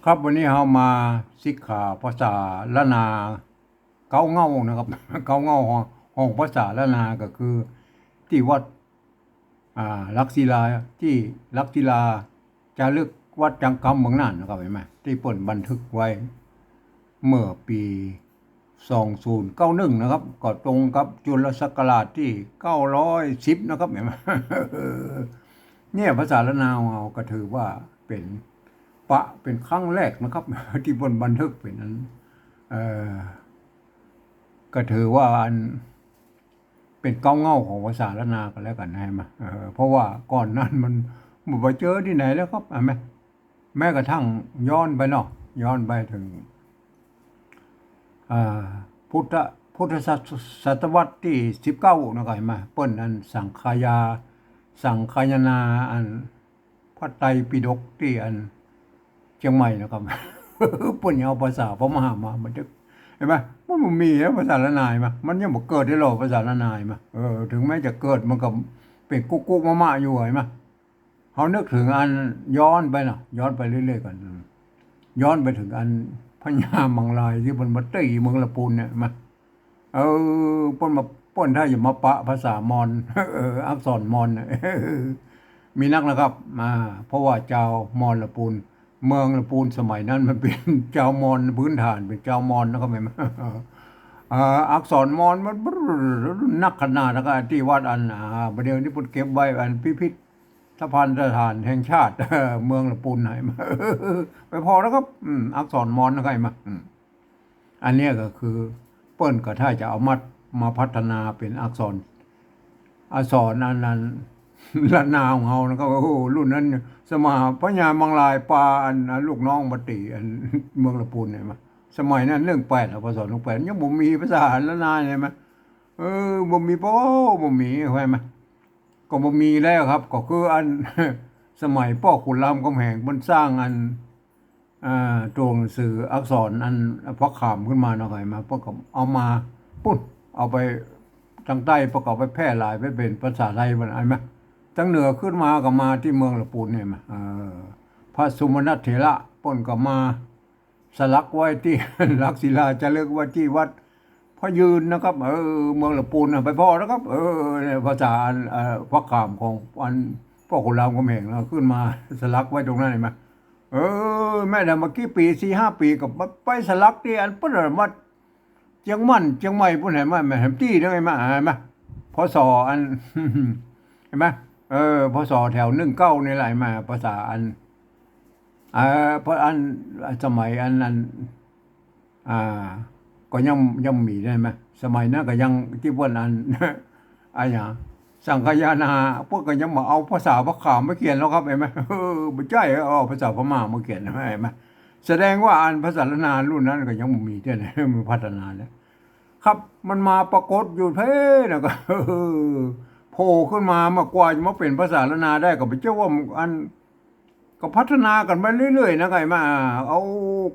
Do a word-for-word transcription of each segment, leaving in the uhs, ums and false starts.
ครับ วันนี้เฮามาศึกษาภาษาล้านนาเก๊าเหง้านะครับ เก๊าเหง้าของ ของภาษาล้านนาก็คือตี้วัด อ่า หลักศิลา ตี้หลักศิลาจารึกวัดจังกำเมืองน่านนะครับ หันก่อ ตี้เปิ้นบันทึกไว้เมื่อปี๋ สองศูนย์เก้าหนึ่ง นะครับ ก็ตรงกับจุลศักราชตี้เก้าร้อยสิบนะครับ หันก่อ เนี่ยภาษาล้านนาของเฮาก็ถือว่าเป๋น ปะ เป๋นครั้งแรกนะครับ ตี้เปิ้นบันทึกเป๋นอัน เอ่อ ก็ถือว่าอัน เป๋นเก๊าเหง้าของภาษาล้านนาก็แล้วกั๋น หันก่อ เออ เพราะว่าก่อนนั้นมันบ่ไปเจอตี้ไหนแล้วครับ หันก่อ แม้กระทั่งย้อนไปเนาะ ย้อนไปเถิง อ่า พุทธ พุทธศตวรรษตี้สิบเก้านะครับ หันก่อ เปิ้นอันสังคายา สังคายนาอันพระไตรปิฎกตี้อันเจียงใหม่นะครับ เปิ้นเอาภาษาพม่ามาบันทึก หันก่อ มันบ่มีแล้วภาษาล้านนา หันก่อ มันยังบ่เกิดได้หรอกภาษาล้านนา หันก่อ เออ เถิงแม้จะเกิดมันก็เป๋นกุ๊กกุ๊กมะมะอยู่ หันก่อ เฮานึกเถิงอันย้อนไปเนาะ ย้อนไปเรื่อยๆ ก่อน อืม ย้อนไปเถิงอันพญามังรายตี้เปิ้นมาตี้เมืองละปูนเนี่ย หันก่อ เออ เปิ้นมา เปิ้นถ้าจะมาปะภาษามอญ เออ อักษรมอญน่ะ มีนักนะครับ อ่า เพราะว่าจาวมอญละปูน เมืองละปูนสมัยนั้นมันเป๋นจาวมอญพื้นฐาน เป๋นจาวมอญนะครับ หันก่อ อ่า อักษรมอญมันนักขนาดนะครับ ตี้วัดอัน อ่า บ่าเดี่ยวนี้เปิ้นเก็บไว้อันพิพิธภัณฑ์สถานแห่งชาติ เมืองละปูน หันก่อ ไปผ่อนะครับ อืม อักษรมอญนะครับ หันก่อ อืม อันเนี้ยก็คือเปิ้นก็ถ้าจะเอามา มาพัฒนาเป๋นอักษร อักษรอันนั้น ล้านนาของเฮานะครับ โอ้โห รุ่นนั้นเนี่ย สมัยพญามังรายปาอัน อันลูกน้องมาตี้อันเมืองละปูนเนี่ย หันก่อ สมัยนั้นเรื่องแปดอะ พ.ศ. เรื่องแปด ยังบ่มีภาษาล้านนา หันก่อ เออ บ่มี โอ้ บ่มี หันก่อ ก็บ่มีแล้วครับ ก็คืออัน สมัยป้อขุนรามคำแหงเปิ้นสร้างอัน อ่า ตั๋วหนังสืออักษรอันพระขามขึ้นมาเนาะ หันก่อ เปิ้นก็เอามาปู๊น เอาไปตางใต้ เปิ้นก็เอาไปแพร่หลายไปเป๋นภาษาไทย หันก่อ หันก่อ ตางเหนือขึ้นมาก็มาตี้เมืองละปูนเนี่ย หันก่อ เออ พระสุมาณัฐเถระเปิ้นก็มาสลักไว้ตี้ หลักศิลาจารึกไว้ตี้วัดพระยืนนะครับ เออ เมืองละปูนน่ะ ไปผ่อนะครับ เออ เนี่ย ภาษาอัน เอ่อ พระขามของอันป้อขุนรามคำแหงเนาะ ขึ้นมาสลักไว้ตรงนั้น หันก่อ เออ แม้แต่บ่กี่ปี๋ สี่ห้าปี๋ ก็ไปสลักตี้อันเปิ้นว่าเจียงมั่น เจียงใหม่ปู๊น หันก่อ แม่นตี้เด้อ หันก่อ หันก่อ พ.ศ. อัน หันก่อ เออ พ.ศ. แถวหนึ่งเก้านี่แหละ หันก่อ ภาษาอัน เออ เพราะอัน สมัยอันนั้น อ่า ก็ยัง ยังมีได้ไหม สมัยนั้นก็ยังตี้เปิ้นอัน อะหยัง สังคายนา เปิ้นก็ยังบ่เอาภาษาพระขามมาเขียนหรอกครับ หันก่อ เออ บ่ใจ้ เอาภาษาพม่ามาเขียน หันก่อ แสดงว่าอันภาษาล้านนารุ่นนั้นก็ยังบ่มีเตื้อ มันพัฒนาแล้ว ครับ มันมาปรากฏอยู่แท้นะ ก็ โผล่ขึ้นมา มากว่าจะมาเป๋นภาษาล้านนาได้ ก็บ่ใจ้ว่าอัน ก็พัฒนากั๋นไปเรื่อยๆ นะ หันก่อ เอา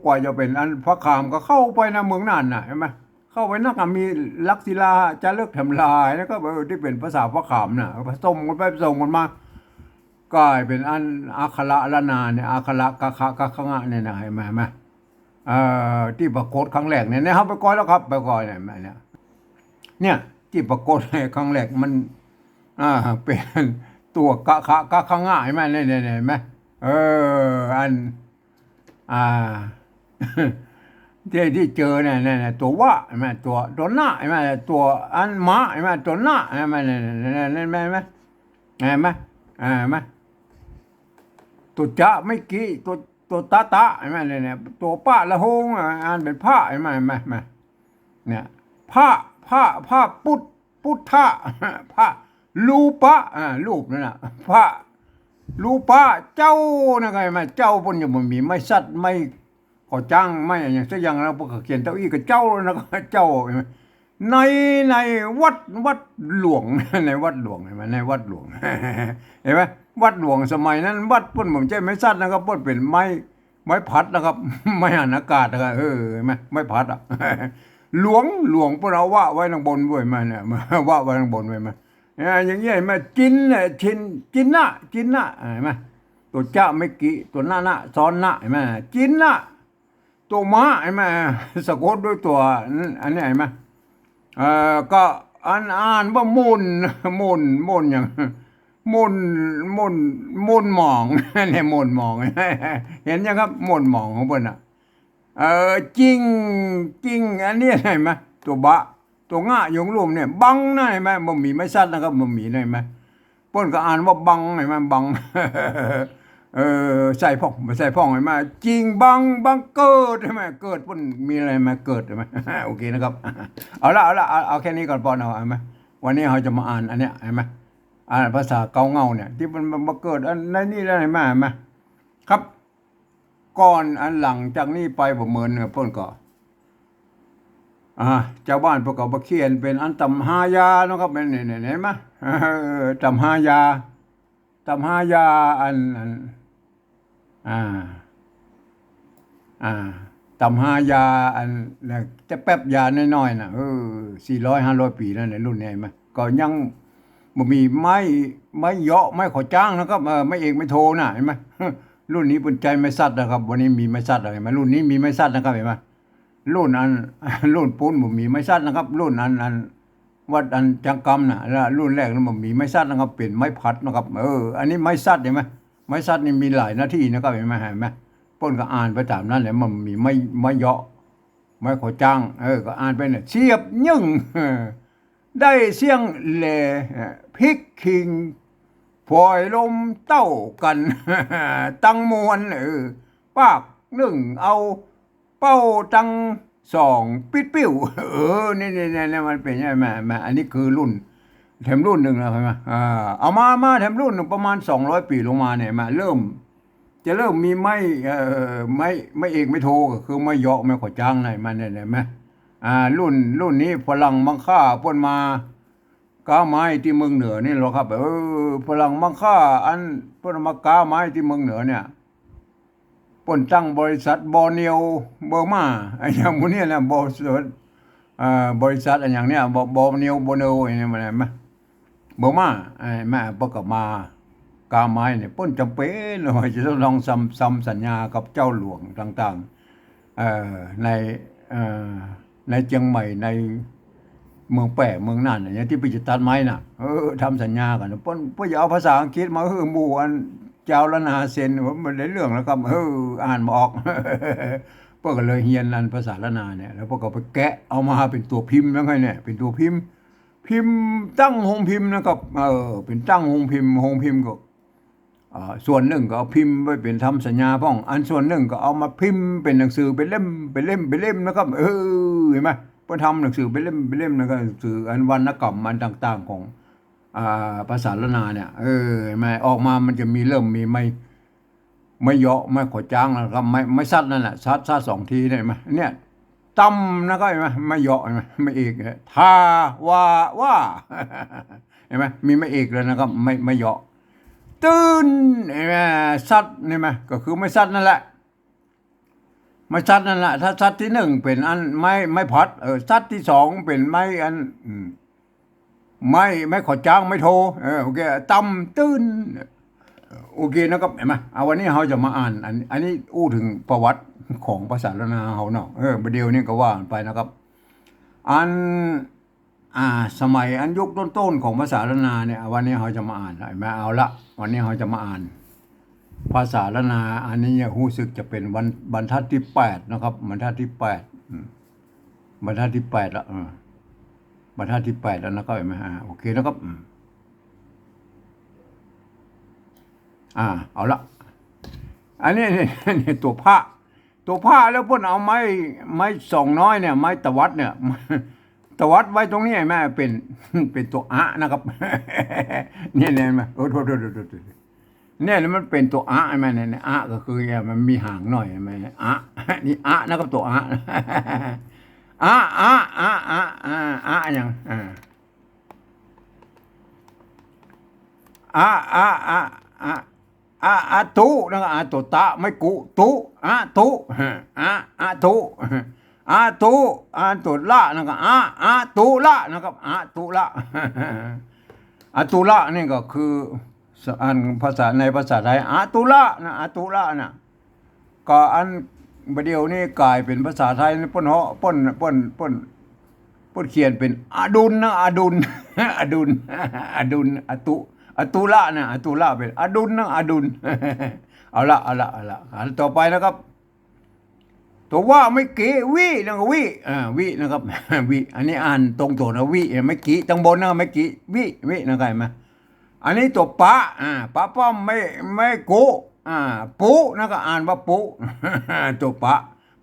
กว่าจะเป๋นอันพระขามก็เข้าไปนะ เมืองน่านน่ะ หันก่อ เข้าไปนักอะ มีหลักศิลาจารึกแถมหลายนะ ก็ เออ ตี้เป๋นภาษาพระขามน่ะ ผสมกั๋นไปผสมกั๋นมา ก๋ายเป๋นอันอักขระล้านนาเนี่ย อักขระกะขะกะขะงะเนี่ยนะ หันก่อ หันก่อ เอ่อ ตี้ปรากฏครั้งแรกเนี่ย เนี่ย เฮาไปก่อนแล้วครับ ไปก่อนเนี่ย เนี่ย เนี่ย ตี้ปรากฏครั้งแรกมัน อ่า เป๋นตั๋วกะขะกะขะงะ หันก่อ เนี่ย เนี่ย เนี่ย หันก่อ เออ อัน อ่า ตี้ ตี้เจอเนี่ย เนี่ย เนี่ย ตั๋ววะ หันก่อ ตั๋ว ตั๋วนะ หันก่อ ตั๋วอันมะ หันก่อ ตั๋วนะ หันก่อ เนี่ย เนี่ย เนี่ย เนี่ย หันก่อ หันก่อ ตั๋วจะไม่กี้ ตั๋ว ตั๋วตะตะ หันก่อ เนี่ย เนี่ย ตั๋วปะละหง อ่านเป๋นพระ หันก่อ หันก่อ หันก่อ เนี่ย พระ พระ พระปุทธ ปุทธะ พระรูปะ อ่า รูปนั่นน่ะ พระรูปะ เจ้านั่นไง มาเจ้าเปิ้นยังบ่มี ไม้สัตว์ไม้ก่อจ้าง ไม้อะหยังสักอย่างแล้ว เปิ้นก็เขียนเต้าอี้กับเจ้าแล้วนะ เจ้า ใน ในวัด วัดหลวง ในวัดหลวง หันก่อ ในวัดหลวง หันก่อ วัดหลวงสมัยนั้น วัดเปิ้นบ่ใจ้ไม้สัตว์นะครับ เปิ้นเป๋นไม้ ไม้ผลัดนะครับ ไม้หันอากาศนะครับ เออ หันก่อ ไม้ผลัดอะ หลวง หลวง เปิ้นเอาวะไว้ตังบนเว้ย มาเนี่ย วะไว้ตังบนเว้ย มา เนี่ย อย่างเงี้ย หันก่อ จินเนี่ย จิน จินนะ จินนะ หันก่อ ตั๋วจะไม่กิ ตั๋วนะ นะ ซ้อนนะ หันก่อ จินนะ ตั๋วมะ หันก่อ สะกดด้วยตั๋ว อันนี้ หันก่อ เอ่อ ก็อันอ่านว่าหม่น หม่น หม่นหยัง หม่น หม่น หม่นหมอง เนี่ย หม่นหมอง หันก่อครับ หม่นหมองของเปิ้นน่ะ เอ่อ จิง จิง อันนี้หันก่อ ตั๋วบะ ตั๋วงะอยู่ลุ่มเนี่ย บังนะ หันก่อ บ่มีไม้สัตว์นะครับ บ่มีนะ หันก่อ เปิ้นก็อ่านว่าบัง หันก่อ บัง เออ ใส่พ่อง บ่ใส่พ่อง หันก่อ จิงบัง บังเกิด หันก่อ เกิด เปิ้นมีอะไรมาเกิด หันก่อ โอเคนะครับ เอาละ เอาละ เอา เอาแค่นี้ก่อนปอเนาะ หันก่อ วันนี้เฮาจะมาอ่านอันเนี้ย หันก่อ อ่านภาษาเก๊าเง่าเนี่ย ตี้มัน มันมาเกิดอันในนี่แล้ว หันก่อ หันก่อ ครับ ก่อนอันหลังจากนี้ไปบ่เหมือนเนี่ย เปิ้นก็ อ่า จาวบ้านเปิ้นก็มาเขียนเป๋นอันต๋ำหายาเนาะครับ แม่น นี่ นี่ หันก่อ เออ ต๋ำหายา ต๋ำหายาอัน อัน อ่า อ่า ต๋ำหายาอัน น่ะ จะแป๊บยาน้อยๆ น่ะ เออ สี่ร้อยห้าร้อยปี๋นั่นแหละ รุ่นนี้หันก่อ ก็ยังบ่มีไม้ ไม้เหยาะ ไม้ขอจ้างนะครับ เออ ไม้เอกไม้โทน่ะ หันก่อ รุ่นนี้เปิ้นใจ๊ไม้สัตว์นะครับ วันนี้มีไม้สัตว์แล้ว หันก่อ รุ่นนี้มีไม้สัตว์นะครับ หันก่อ รุ่นอัน รุ่นปู๊นบ่มีไม้สัตว์นะครับ รุ่นอัน อัน วัดอันจังกำน่ะ แล้วรุ่นแรกนั้นบ่มีไม้สัตว์นะครับ เป๋นไม้ผัดนะครับ เออ อันนี้ไม้สัตว์หันก่อ ไม้สัตว์นี่มีหลายหน้าตี้นะครับ หันก่อ หันก่อ เปิ้นก็อ่านไปต๋ามนั้นแหละ มันมีไม้ ไม้เหยาะ ไม้ขอจ้าง เออ ก็อ่านไปเนี่ย เสียบนึ่ง ได้เสี้ยงแหล่ พลิกคิง ผอยลมเต้ากั๋น ตังมวล เออ ปากนึ่งเอา เป้าตังสองปิ๊ดปิ้ว เออ นี่ นี่ นี่ นี่ มันเป๋นไง มา มา อันนี้คือรุ่น แถมรุ่นนึ่งแล้ว หันก่อ อ่า เอามา มาแถมรุ่นนึ่ง ประมาณสองร้อยปี๋ลงมาเนี่ย มาเริ่ม จะเริ่มมีไม้ เอ่อ ไม้ ไม้เอกไม้โท ก็คือไม้เหยาะ ไม้ขอจ้างในมันเนี่ย หันก่อ อ่า รุ่น รุ่นนี้ฝรั่งบางค่าเปิ้นมา ก๊าไม้ตี้เมืองเหนือนี่แหละครับ เออ ฝรั่งบางค่าอันเปิ้นมาก๊าไม้ตี้เมืองเหนือเนี่ย เปิ้นตั้งบริษัทบอร์เนียวเบอร์มา อะหยังหมู่เนี่ยนะ บริษัท เอ่อ บริษัทอะหยังเนี่ย บอ บอร์เนียว บอร์เนียว อะหยังเนี่ย มัน มัน เบอร์มา เอ่อ มา เปิ้นก็มาก๊าไม้เนี่ย เปิ้นจ๋ำเป๋นว่าจะต้องทำ ทำสัญญากับเจ้าหลวงต่างๆ เอ่อ ใน เอ่อ ในเจียงใหม่ ในเมืองแป้ เมืองน่าน อะหยังตี้เปิ้นจะตัดไม้น่ะ เออ ทำสัญญากั๋น เปิ้น เปิ้นจะเอาภาษาอังกฤษมาหื้อหมู่อันจาวล้านนาเซ็น ว่ามันได้เรื่องแล้วครับ เออ อ่านบ่ออก เปิ้นก็เลยเฮียนอันภาษาล้านนาเนี่ย แล้วเปิ้นก็ไปแกะเอามาเป๋นตั๋วพิมพ์แล้วไงเนี่ย เป๋นตั๋วพิมพ์ พิมพ์ตั้งโฮงพิมพ์นะครับ เออ เป๋นตั้งโฮงพิมพ์ โฮงพิมพ์ก็ อ่า ส่วนนึ่งก็เอาพิมพ์ไว้เป๋นทำสัญญาพ่อง อันส่วนนึ่งก็เอามาพิมพ์เป๋นหนังสือเป๋นเล่ม เป๋นเล่ม เป๋นเล่มนะครับ เออ หันก่อ เปิ้นทำหนังสือเป๋นเล่ม เป๋นเล่มนะครับ หนังสืออันวรรณกรรมอันต่างๆ ของ อ่า ภาษาล้านนาเนี่ย เออ หันก่อ ออกมามันจะมีเริ่มมีไม้ ไม้เหยาะ ไม้ขอจ้างแล้วก็ไม้ ไม้สัตว์นั่นแหละ สัตว์ สัตว์สองตี้เนี่ย หันก่อ เนี่ย ต๋ำนะครับ หันก่อ ไม้เหยาะ หันก่อ ไม้เอกเนี่ย ทา วา ว่า หันก่อ มีไม้เอกแล้วนะครับ ไม้ ไม้เหยาะ ตื้น หันก่อ สัตว์ หันก่อ ก็คือไม้สัตว์นั่นแหละ ไม้สัตว์นั่นแหละ ถ้าสัตว์ตี้นึ่งเป๋นอันไม้ ไม้ผัด เออ สัตว์ตี้สองเป๋นไม้อัน อืม ไม้ ไม้ขอจ้าง ไม้โท เออ โอเค ต๋ำตื้น โอเคนะครับ หันก่อ เอา วันนี้เฮาจะมาอ่าน อัน อันนี้อู้เถิงประวัติของภาษาล้านนาเฮาเนาะ เออ บ่าเดี่ยวนี้ก็ว่าไปนะครับ อัน อ่า สมัยอันยุคต้นๆ ของภาษาล้านนาเนี่ย วันนี้เฮาจะมาอ่าน หันก่อ เอาละ วันนี้เฮาจะมาอ่าน ภาษาล้านนา อันนี้เนี่ย ฮู้สึกจะเป๋นบรร บรรทัดตี้แปดนะครับ บรรทัดตี้แปด อืม บรรทัดตี้แปดละ เออ บรรทัดตี้แปดแล้วนะครับ หันก่อ อ่า โอเคนะครับ อืม อ่า เอาละ อันนี้ นี่ นี่ตั๋วพระ ตั๋วพระแล้วเปิ้นเอาไม้ ไม้สองน้อยเนี่ย ไม้ตวัดเนี่ย ตวัดไว้ตรงนี้หันก่อ เป๋น เป๋นตั๋วอะนะครับ เนี่ย เนี่ย หันก่อ โอ้ โทษ โทษ โทษ โทษ เนี่ย แล้วมันเป๋นตั๋วอะหันก่อ เนี่ย เนี่ย อะก็คือเนี่ย มันมีหางหน่อยหันก่อ อะ นี่อะนะครับ ตั๋วอะ อะ อะ อะ อะ อะ อะหยัง อ่า อะ อะ อะ อะ อะ อะตุ นะครับ อะ ตั๋วตะ ไม้กุ ตุ อะตุ อะ อะตุ อะตุ อะ ตั๋วละ นะครับ อะ อะตุละ นะครับ อะตุละ อะตุละ นี่ก็คือ อันภาษา ในภาษาไทย อตุละนะ อตุละนะ ก็อันบ่าเดี่ยวนี้ก๋ายเป๋นภาษาไทยนี่ เปิ้นเหาะ เปิ้น เปิ้น เปิ้น เปิ้นเขียนเป๋นอดุลนะ อดุล อดุล อดุล อตุ อตุละนะ อตุละเป๋นอดุลนะ อดุล เอาละ เอาละ เอาละ อันต่อไปนะครับ ตั๋ววะเมื่อกี้ วิ นะก็วิ อ่า วิ นะครับ วิ อันนี้อ่านตรงตั๋วนะ วิ เมื่อกี้ ตังบนนะ เมื่อกี้ วิ วิ นะครับ หันก่อ อันนี้ตั๋วปะ อ่า ปะป้อม ไม่ ไม่กุ อ่า ปุ นะก็อ่านว่าปุ ตั๋วปะ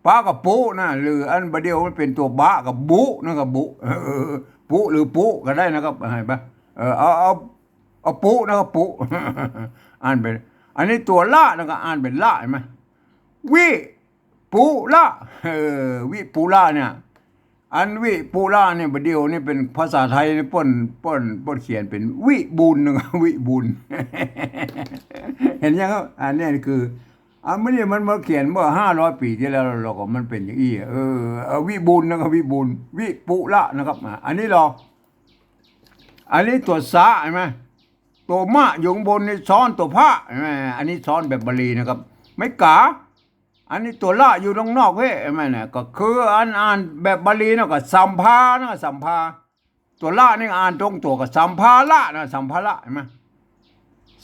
ปะกับปุนะ หรืออันบ่าเดี่ยวมันเป๋นตั๋วบะกับบุนะก็บุ เออ ปุหรือปุก็ได้นะครับ หันก่อ เออ เอา เอา เอาปุนะก็ปุ อ่านเป๋น อันนี้ตั๋วละนะก็อ่านเป๋นละ หันก่อ วิปุละ เออ วิปุละเนี่ย อันวิปุละเนี่ย บ่าเดี่ยวนี้เป๋นภาษาไทยนี่ เปิ้น เปิ้น เปิ้นเขียนเป๋นวิบูลย์นะ วิบูลย์ หันก่อครับ อันนี้คือ อันนี้มันมาเขียนเมื่อห้าร้อยปี๋ตี้แล้ว แล้วก็มันเป๋นอย่างอี้ เออ เอาวิบูลย์นะก็วิบูลย์ วิปุละนะครับ อ่ะ อันนี้ลอ อันนี้ตั๋วสะ หันก่อ ตั๋วมะอยู่ข้างบนนี่ซ้อนตั๋วพะ หันก่อ อันนี้ซ้อนแบบบาลีนะครับ ไม่ก๋า อันนี้ตั๋วละอยู่ด้านนอกเว้ย หันก่อ เนี่ย ก็คืออันอ่านแบบบาลีนะก็สัมภานะ สัมภา ตั๋วละนี่อ่านตรงตั๋วก็สัมภาระนะ สัมภาระ หันก่อ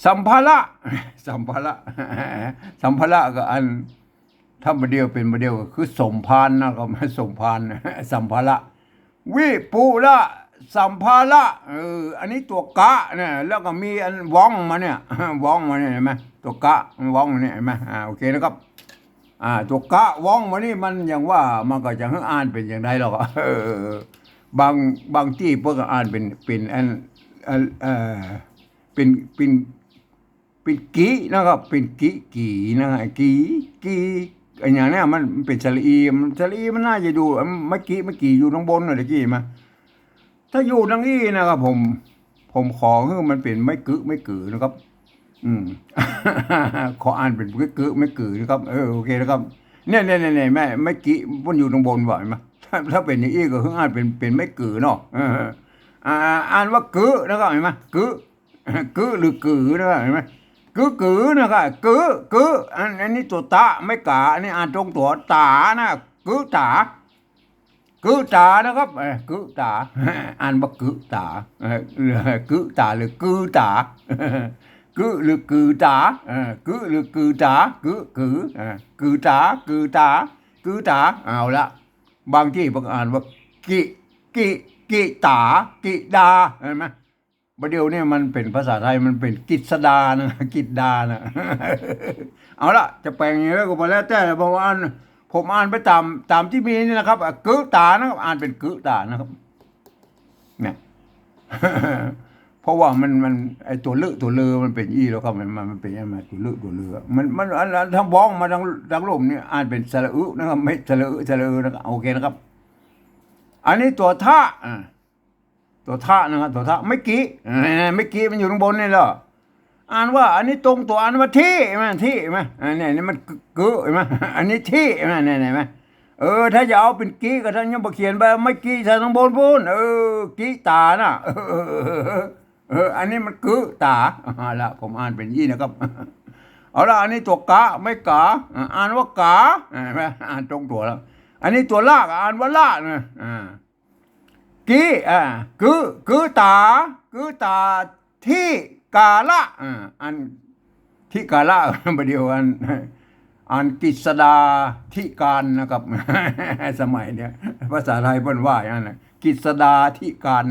สัมภาระ สัมภาระ สัมภาระก็อัน ถ้าบ่าเดี่ยวเป๋นบ่าเดี่ยวก็คือสมภารนะครับ สมภาร สัมภาระ วิปุละ สัมภาระ เออ อันนี้ตั๋วกะนะ แล้วก็มีอันว้องมาเนี่ย ว้องมาเนี่ย หันก่อ ตั๋วกะมันว้องมาเนี่ย หันก่อ อ่า โอเคนะครับ อ่า ตั๋วกะว้องมานี่มันอย่างว่า มันก็จะหื้ออ่านเป๋นอย่างใดหรอก เออ บาง บางตี้เปิ้นก็อ่านเป๋น เป๋นอัน อัน เอ่อ เป๋น เป๋น เป๋นกินะครับ เป๋นกิ กี่นะ กี่ กี่ อันอย่างเนี้ยมัน มันเป๋นสระอี มันสระอีมันน่าจะอยู่ เมื่อกี้ เมื่อกี้อยู่ข้างบนน่ะ ตะกี้มา ถ้าอยู่ตางอี้นะครับ ผม ผมขอหื้อมันเป๋นไม่กึ ไม่กือนะครับ อืม ขออ่านเป๋นไม่กึ ไม่กือนะครับ เออ โอเคนะครับ เนี่ย เนี่ย เนี่ย เนี่ย แม่ เมื่อกี้มันอยู่ข้างบนบ่ หันก่อ ถ้า ถ้าเป๋นอย่างอี้ก็หื้ออ่านเป๋น เป๋นไม่กือเนาะ เออ อ่า อ่านว่ากึนะครับ หันก่อ กึ กึหรือกือนะครับ หันก่อ กึ กือนะครับ กึ กึ อัน อันนี้ตั๋วตะ ไม่ก๋า อันนี้อ่านตรงตั๋วต๋านะ กึต๋า กึต๋านะครับ เออ กึต๋า อ่านว่ากึต๋า เออ กึต๋าหรือกือต๋า กึหรือกือต๋า เออ กึหรือกือต๋า กึ กือ เออ กือต๋า กือต๋า กือต๋า เอาละ บางตี้เปิ้นอ่านว่า กิ กิ กิต๋า กิดา หันก่อ บ่าเดี่ยวนี้มันเป๋นภาษาไทย มันเป๋นกฤษดานะ กฤษดานะ เอาละ จะแป๋งอย่างไรก็บ่แล้วแต่ เพราะว่าอัน ผมอ่านไปต๋าม ต๋ามตี้มีนี่นะครับ อ่ะ กึต๋านะครับ อ่านเป๋นกึต๋านะครับ เนี่ย เพราะว่ามัน มัน ไอ้ตั๋วเลือ ตั๋วเลือมันเป๋นอี้แล้วครับ มัน มัน มันเป๋นยังไง ตั๋วเลือ ตั๋วเลือ มัน มัน อัน อัน ถ้าว้องมาตาง ตางลุ่มนี่ อ่านเป๋นสระอึนะครับ ไม่สระอึ สระอึนะครับ โอเคนะครับ อันนี้ตั๋วทะ อ่า ตั๋วทะนะครับ ตั๋วทะ ไม่กี้ อ่า ไม่กี้มันอยู่ข้างบนนี่เหรอ อ่านว่า อันนี้ตรงตั๋วอ่านว่าทิ หันก่อ ทิ หันก่อ อ่า เนี่ย นี่มันกึ กึ หันก่อ อันนี้ทิ หันก่อ เนี่ย หันก่อ เออ ถ้าจะเอาเป๋นกิก็ท่านยังบ่เขียนไป ไม่กี้ใส่ตางบนปู๊น เออ กิต๋านะ เออ เออ อันนี้มันกึต๋า เอาละ ผมอ่านเป๋นอี้นะครับ เอาละ อันนี้ตั๋วกะ ไม่ก๋า อ่า อ่านว่ากา อ่า หันก่อ อ่านตรงตั๋วแล้ว อันนี้ตั๋วละก็อ่านว่าละนะ อ่า กิ อ่า กึ กึต๋า กึต๋า ทิกาละ อ่า อัน ทิกาละ บ่าเดี่ยวอัน อันกฤษดาธิการนะครับ สมัยเนี้ย ภาษาไทยเปิ้นว่าอย่างนั้นนะ กฤษดาธิการ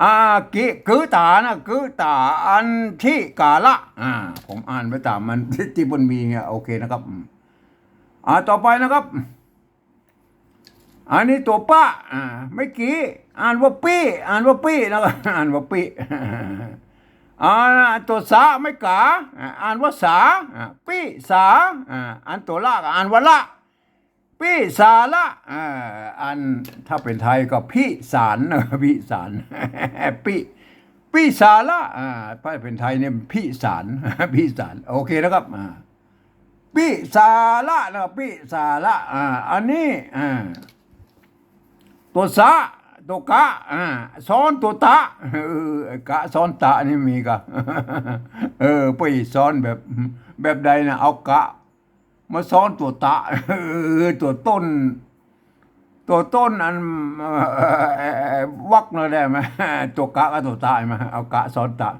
อ่า กิ กึต๋านะ กึต๋า อันทิกาละ อ่า ผมอ่านไปต๋ามมัน ตี้เปิ้นมีเนี่ย โอเคนะครับ อืม อ่า ต่อไปนะครับ อันนี้ตั๋วปะ อ่า ไม่กี้ อ่านว่าปี้ อ่านว่าปี้นะครับ อ่านว่าปี้ อ่า ตั๋วสะ ไม่ก๋า อ่า อ่านว่าสา อ่า ปี้สา อ่า อันตั๋วละก็อ่านว่าละ ปี้สาละ อ่า อัน ถ้าเป๋นไทยก็พิสารนะ พิสาร ปี้ ปี้สาละ อ่า ถ้าเป๋นไทยเนี่ยพิสาร พิสาร โอเคนะครับ อ่า ปี้สาละนะ ปี้สาละ อ่า อันนี้ อ่า ตั๋วสะ ตั๋วกะ อ่า ซ้อนตั๋วตะ เออ ไอ้กะซ้อนตะนี่มีก่ะ เออ ไปซ้อนแบบ แบบใดนะ เอากะมาซ้อนตั๋วตะ เออ ตั๋วต้น ตั๋วต้นอัน เอ่อ วรรคนั่นแหละ ตั๋วกะกับตั๋วตะ หันก่อ เอากะซ้อนตะ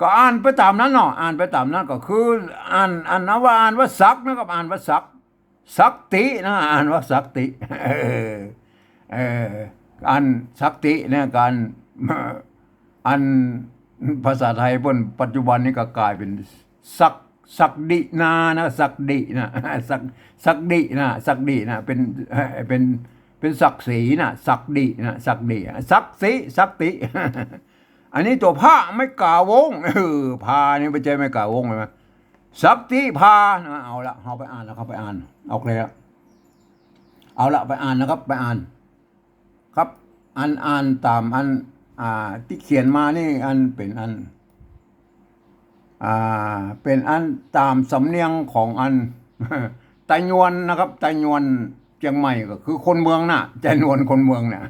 ก็อ่านไปต๋ามนั้นเนาะ อ่านไปต๋ามนั้นก็คือ อ่าน อ่านนะว่า อ่านว่าสักนะครับ อ่านว่าสัก สักตินะ อ่านว่าสักติ เออ เออ อันสักติเนี่ย การ อันภาษาไทยเปิ้นปัจจุบันนี้ก็กลายเป๋นสัก สักดินานะ สักดินะ สัก สักดินะ สักดินะ เป๋น เอ่อ เป๋น เป๋นศักดิ์ศรีนะ สักดินะ สักดิ สักสิ สักติ อันนี้ตั๋วพระไม้ก๋าวง เออ พานี่บ่ใจ้ไม้ก๋าวง หันก่อ สักติพานะ เอาละ เอาไปอ่านแล้วครับ ไปอ่าน เอาเลยละ เอาละ ไปอ่านนะครับ ไปอ่าน ครับ อันอ่านต๋ามอัน อ่า ตี้เขียนมานี่ อันเป๋นอัน อ่า เป๋นอันต๋ามสำเนียงของอัน ต๋ายวนนะครับ ต๋ายวนเจียงใหม่ก็คือคนเมืองน่ะ ต๋ายวนคนเมืองน่ะ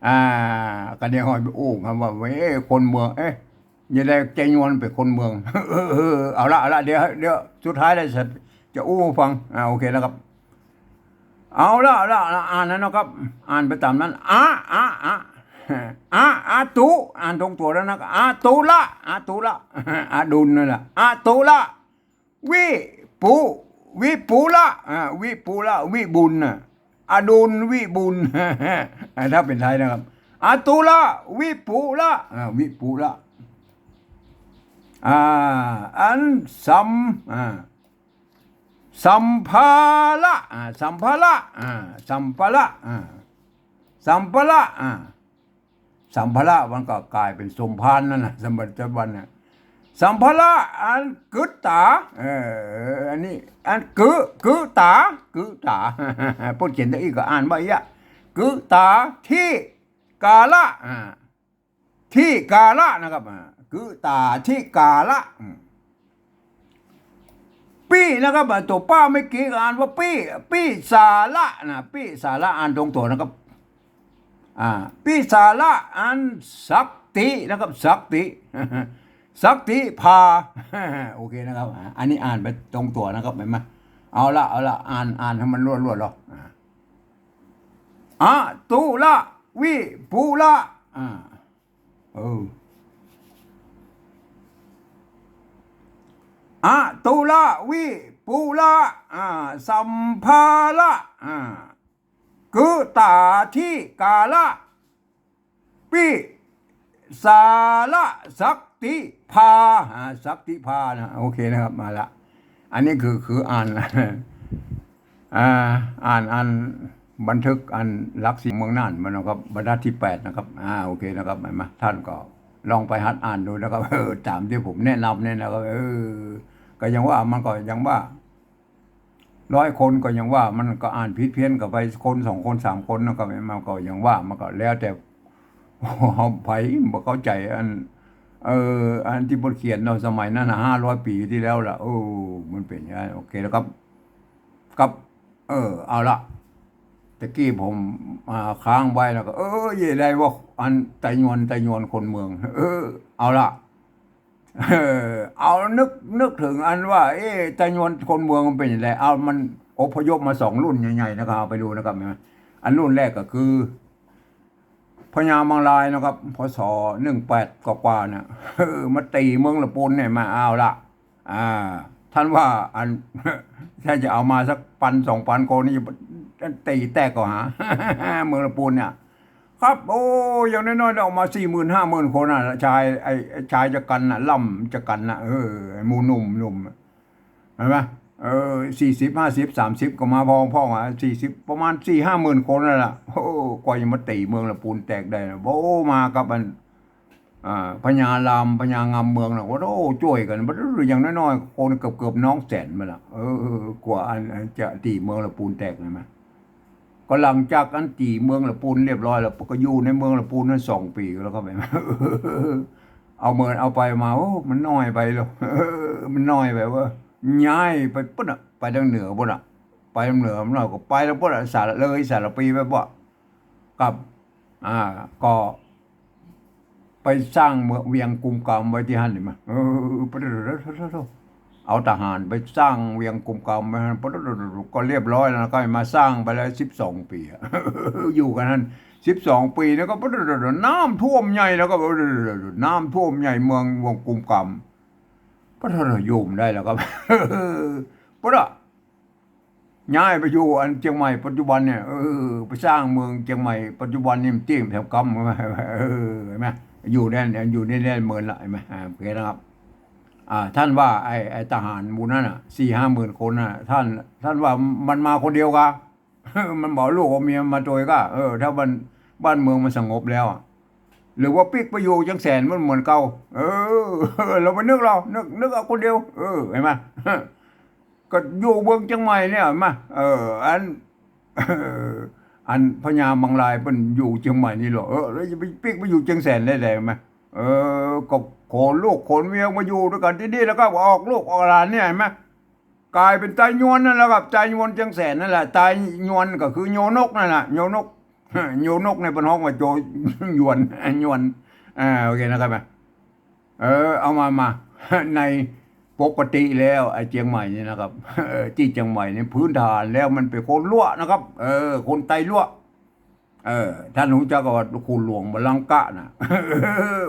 อ่า ก็เดี๋ยวห้อยไปอู้ครับว่า เอ๊ะ คนเมือง เอ๊ะ จะได้ต๋ายวนเป๋นคนเมือง เออ เออ เอาละ เอาละ เดี๋ยว เดี๋ยว สุดท้ายแล้วจะ จะอู้ฟัง อ่า โอเคแล้วครับ เอาละ เอาละ เอาละ อ่านแล้วนะครับ อ่านไปต๋ามนั้น อะ อะ อะ อะ อะตุ อ่านตรงตั๋วแล้วนะ อะตุละ อะตุละ อดุลนั่นแหละ อะตุละ วิปุ วิปุละ อ่า วิปุละ วิบุลน่ะ อดุลวิบุล อ่า ถ้าเป๋นไทยนะครับ อะตุละ วิปุละ อ่า วิปุละ อ่า อันสัม อ่า สัมภาระ อ่า สัมภาระ อ่า สัมภาระ อ่า สัมภาระ อ่า สัมภาระมันก็กลายเป๋นสมภารนั่นน่ะ สมัยปัจจุบันน่ะ สัมภาระอันกึ๊ดต๋า เออ อันนี้ อันกึ กึ๊ดต๋า กึ๊ดต๋า เปิ้นเขียนตะอี้ก็อ่านว่าอี้อะ กึ๊ดต๋า ทิกาละ อ่า ทิกาละนะครับ อ่า กึ๊ดต๋า ทิกาละ อืม ปี้นะครับ อ่า ตั๋วป้าเมื่อกี้ก็อ่านว่าปี้ ปี้สาระนะ ปี้สาระ อ่านตรงตั๋วนะครับ อ่า ปี้สาระอันสักตินะครับ สักติ สักติพา โอเคนะครับ อ่า อันนี้อ่านไปตรงตั๋วนะครับ หันก่อ เอาละ เอาละ อ่าน อ่านหื้อมันรวดๆ เนาะ อ่า อะตุละ วิปุละ อ่า เออ อะตุละ วิปุละ อ่า สัมภาระ อ่า กึ๊ดต๋า ทิกาละ ปี้สาระ สักติพา อ่า สักติพานะ โอเคนะครับ มาละ อันนี้คือ คืออ่าน อ่า อ่าน อ่านบันทึกอันหลักสี่เมืองน่านมานะครับ บรรทัดตี้แปดนะครับ อ่า โอเคนะครับ หันก่อ ท่านก็ลองไปหัดอ่านดูนะครับ เออ ต๋ามตี้ผมแนะนำเนี่ยนะครับ เออ ก็ยังว่า มันก็ยังว่า ร้อยคนก็ยังว่า มันก็อ่านผิดเพี้ยนกั๋นไป คนสองคนสามคนนะ ก็มันก็ยังว่า มันก็แล้วแต่ เฮา ใผบ่เข้าใจ๋ อัน เออ อันตี้เปิ้นเขียนเนาะ สมัยนั้นน่ะ ห้าร้อยปี๋ตี้แล้วล่ะ เออ มันเป๋นอย่างนั้น โอเคแล้วครับ ครับ เออ เอาละ ตะกี้ผม อ่า ค้างไว้แล้วก็ เออ เย่ได้ว่า อันต๋ายวน ต๋ายวนคนเมือง เออ เอาละ เออ เอานึก นึกเถิงอันว่า เอ๊ะ ต๋ายวนคนเมืองมันเป๋นอย่างไร เอามันอพยพมาสองรุ่นใหญ่ๆ นะครับ เอาไปดูนะครับ หันก่อ อันรุ่นแรกก็คือ พญามังรายนะครับ พ.ศ. หนึ่งแปด กว่าๆ เนี่ย เออ มาตี๋เมืองละปูนเนี่ย มาเอาละ อ่า ท่านว่าอัน ถ้าจะเอามาสักปันสองปันคนนี่ ตี๋แตกก่อหา เมืองละปูนเนี่ย ครับ โอ้ อย่างน้อยๆ ได้ออกมาสี่หมื่นห้าหมื่นคนน่ะ ชาย ไอ้ ไอ้ชายจะกั๋นน่ะ ล่ำจะกั๋นน่ะ เออ ไอ้หมู่หนุ่มๆ หันก่อ เออ สี่สิบ ห้าสิบ สามสิบ ก็มาพองๆ อ่ะ สี่สิบ ประมาณสี่ห้าหมื่นคนนั่นแหละ โอ้ กว่าจะมาตี๋เมืองละปูนแตกได้นะ โอ้ มากับอัน อ่า พญาราม พญางามเมืองน่ะ โอ้ จ้วยกั๋น บ่ อย่างน้อยๆ คนเกือบๆ น้องแสนมาละ เออ กว่าอัน อันจะตี๋เมืองละปูนแตกนะ ก็หลังจากอันตี๋เมืองละปูนเรียบร้อยแล้ว ก็อยู่ในเมืองละปูนนั้นสองปี๋แล้วก็ไป เอาเมินเอาไปมา โอ้ มันน้อยไปแล้ว มันน้อยไปเว้ย ย้ายไปปู๊นน่ะ ไปตางเหนือปู๊นน่ะ ไปตางเหนือมันน้อยก็ไปแล้วปู๊นน่ะ สาระ เลยสารภีไปปู๊น ครับ อ่า ก็ไปสร้างเมือง เวียงกุมกำไว้ตี้หั้น หันก่อ เออ ปะโถ เอาทหารไปสร้างเวียงกุมกำไว้หั้น ปะโถ ก็เรียบร้อยแล้วนะ ก็มาสร้างไปแล้วสิบสองปี๋อะ อยู่กั๋นหั้นสิบสองปี๋ แล้วก็ ปะโถ น้ำท่วมใหญ่ แล้วก็ ปะโถ น้ำท่วมใหญ่เมือง เวียงกุมกำ ปะโถ อยู่บ่ได้แล้วก็ ปะโถ ย้ายไปอยู่อันเจียงใหม่ปัจจุบันเนี่ย เออ ไปสร้างเมืองเจียงใหม่ปัจจุบันนี่มันเตี้ยงแถวกำ เออ หันก่อ อยู่แดน อยู่ในแดนเมินละ หันก่อ อ่า โอเคนะครับ อ่า ท่านว่าไอ้ ไอ้ทหารหมู่นั้นน่ะ สี่ห้าหมื่นคนน่ะ ท่าน ท่านว่ามันมาคนเดียวกา มันบ่เอาลูกเอาเมียมาตวยกา เออ ถ้าบ้าน บ้านเมืองมันสงบแล้วอะ หรือว่าปิ๊กไปอยู่เจียงแสนมันเหมือนเก่า เออ เราไปนึกเรา นึก นึกเอาคนเดียว เออ หันก่อ ก็อยู่เมืองเจียงใหม่เนี่ย หันก่อ เออ อัน อันพญามังรายเปิ้นอยู่เจียงใหม่นี่เหรอ เออ แล้วจะไปปิ๊กไปอยู่เจียงแสนได้ไง หันก่อ เออ ก็ขนลูกขนเมียมาอยู่ตวยกั๋นตี้นี่ แล้วก็ออกลูกออกหลานเนี่ย หันก่อ ก๋ายเป๋นไตยวนนั่นแหละครับ ไตยวนเจียงแสนนั่นแหละ ไตยวนก็คือโยนกนั่นแหละ โยนก โยนกในเปิ้นฮ้องว่าโจ ยวน ยวน อ่า โอเคนะครับ เออ เอามา มา ในปกติแล้วไอ้เจียงใหม่นี่นะครับ เออ ตี้เจียงใหม่นี่พื้นฐานแล้วมันเป๋นคนลัวะนะครับ เออ คนไตลัวะ เออ ท่านฮู้จักว่าขุนหลวงบาลังกะน่ะ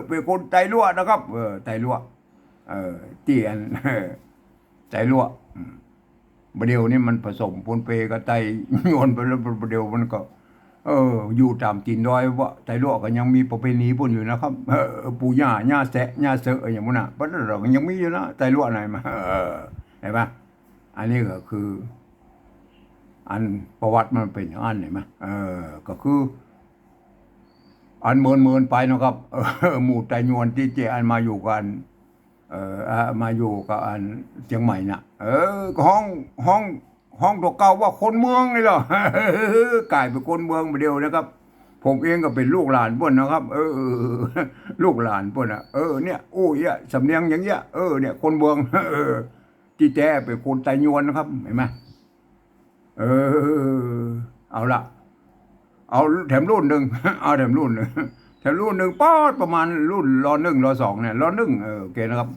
เป๋นคนไตลัวะนะครับ เออ ไตลัวะ เออ ตี้อัน ไตลัวะ อืม บ่าเดี่ยวนี้มันผสมปนเปกับไตยวนไปแล้ว บ่าเดี่ยวมันก็ เออ อยู่ต๋ามตี๋นดอยว่า ไตลัวะก็ยังมีประเพณีปุ้นอยู่นะครับ เออ ปู่ย่า ย่าแซะ ย่าเซอะ อย่างปุ้นน่ะ บ้านเราก็ยังมีอยู่นะ ไตลัวะไหนมา เออ หันก่อ อันนี้ก็คือ อันประวัติมันเป๋นอย่างนั้น หันก่อ เออ ก็คือ อันเมินๆ ไปนะครับ เออ หมู่ไตยวนตี้เจอันมาอยู่กั๋น เออ อ่ะ มาอยู่กับอันเจียงใหม่น่ะ เออ ก็ฮ้อง ฮ้อง ฮ้องตั๋วเก่าว่าคนเมืองนี่เหรอ ก๋ายเป๋นคนเมืองบ่าเดี่ยวนะครับ ผมเองก็เป๋นลูกหลานเปิ้นนะครับ เออ ลูกหลานเปิ้นน่ะ เออ เนี่ย อู้เยียะ สำเนียงอย่างเยียะ เออ เนี่ย คนเมือง เออ ตี้แต๊เป๋นคนไตยวนนะครับ หันก่อ เออ เอาละ เอาแถมรุ่นนึ่ง เอาแถมรุ่นนึ่ง แถมรุ่นนึ่ง ป๊อด ประมาณรุ่น ร.นึ่ง ร.สอง เนี่ย ร.นึ่ง เออ โอเคนะครับ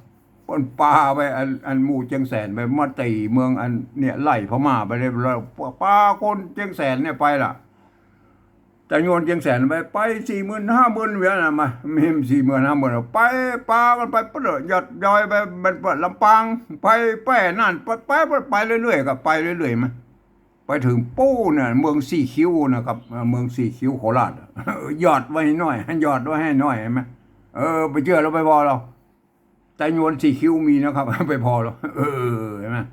เปิ้นปาไปอัน อันหมู่เจียงแสนไปมาตี๋เมืองอันเนี่ย ไล่พม่าไปเลย แล้วปาคนเจียงแสนเนี่ยไปละ ไตยวนเจียงแสนไป ไปสี่หมื่นห้าหมื่นเวียดนามมา มีสี่หมื่นห้าหมื่น ไปปากั๋นไป ปะโถ ยอดดอยไป มัน ลำปาง ไปแป้นั่น ไป ไป ไปเรื่อยๆ ก็ไปเรื่อยๆ มา ไปเถิงปู๊นน่ะ เมืองสี่คิ้วนะครับ เอ่อ เมืองสี่คิ้วโคราชอะ หยอดไว้ให้หน้อย หยอดไว้ให้หน้อย หันก่อ เออ บ่าเจื้อลองไปผ่อลอง ไตยวนสี่คิ้วมีนะครับ ไปผ่อลอง เออ หันก่อ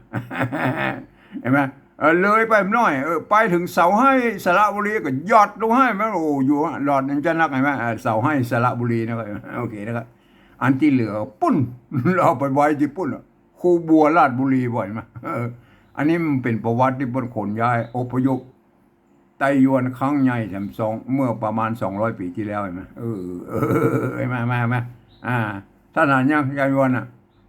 หันก่อ เออ เลยไปหน้อย เออ ไปเถิงเสาไฮ้สระบุรีก็หยอดลงไห้มัน โอ้ อยู่หยอดยังจะนัก หันก่อ เออ เสาไฮ้สระบุรีนะครับ โอเคนะครับ อันตี้เหลือปุ้น เอาไปไว้ตี้ปุ้นอะ คูบัวราชบุรี หันก่อ เออ อันนี้มันเป๋นประวัติตี้เปิ้นขนย้ายอพยพไตยวนครั้งใหญ่แถมสอง เมื่อประมาณสองร้อยปี๋ตี้แล้ว หันก่อ เออ เออ หันก่อ หันก่อ อ่า ต้านหันยังไตยวนน่ะ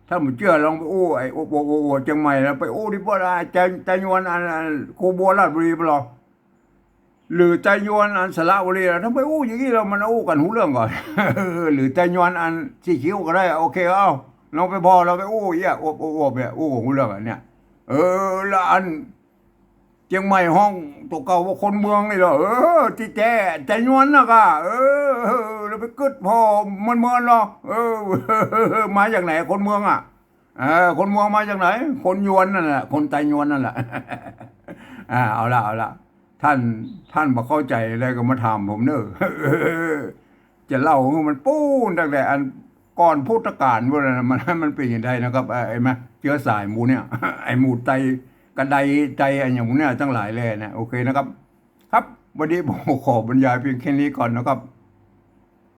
ต้านบ่เจื้อลองไปอู้ ไอ้ โอ้ โอ้ โอ้ โอ้ เจียงใหม่แล้วไปอู้ตี้เปิ้น อ่า ไต ไตยวนอัน อันคูบัวราชบุรีไปลอง หรือไตยวนอันสระบุรีล่ะ ถ้าไปอู้อย่างนี้แล้วมันอู้กั๋นฮู้เรื่องก่อ หรือไตยวนอันสี่คิ้วก็ได้ โอเค เอ้า ลองไปผ่อ ลองไปอู้ เยียะ อวบ อวบ อวบ เนี่ย อู้กั๋นฮู้เรื่องอันเนี่ย เออ แล้วอันเจียงใหม่ฮ้องตั๋วเก่าว่าคนเมืองนี่เหรอ เออ ตี้แต๊ไตยวนน่ะก่า เออ เออ แล้วไปกึ๊ดผ่อเมินๆ ลอง เออ มาจากไหนคนเมืองอะ เออ คนเมืองมาจากไหน คนยวนนั่นแหละ คนไตยวนนั่นแหละ อ่า เอาละ เอาละ ต้าน ต้านบ่เข้าใจ๋อะไรก็มาถามผมเน่อ จะเล่าหื้อมันปู๊นตั้งแต่อันก่อนพุทธกาลพู้นน่ะ มัน มันเป๋นอย่างใดนะครับ เอ่อ ไอ้มา เจื๊อสายหมู่เนี่ย ไอ้หมู่ไต กระไดไต ไอ้อย่างหมู่เนี่ยตังหลายแลนะ โอเคนะครับ ครับ วันนี้ผมขอบรรยายเพียงแค่นี้ก่อนนะครับ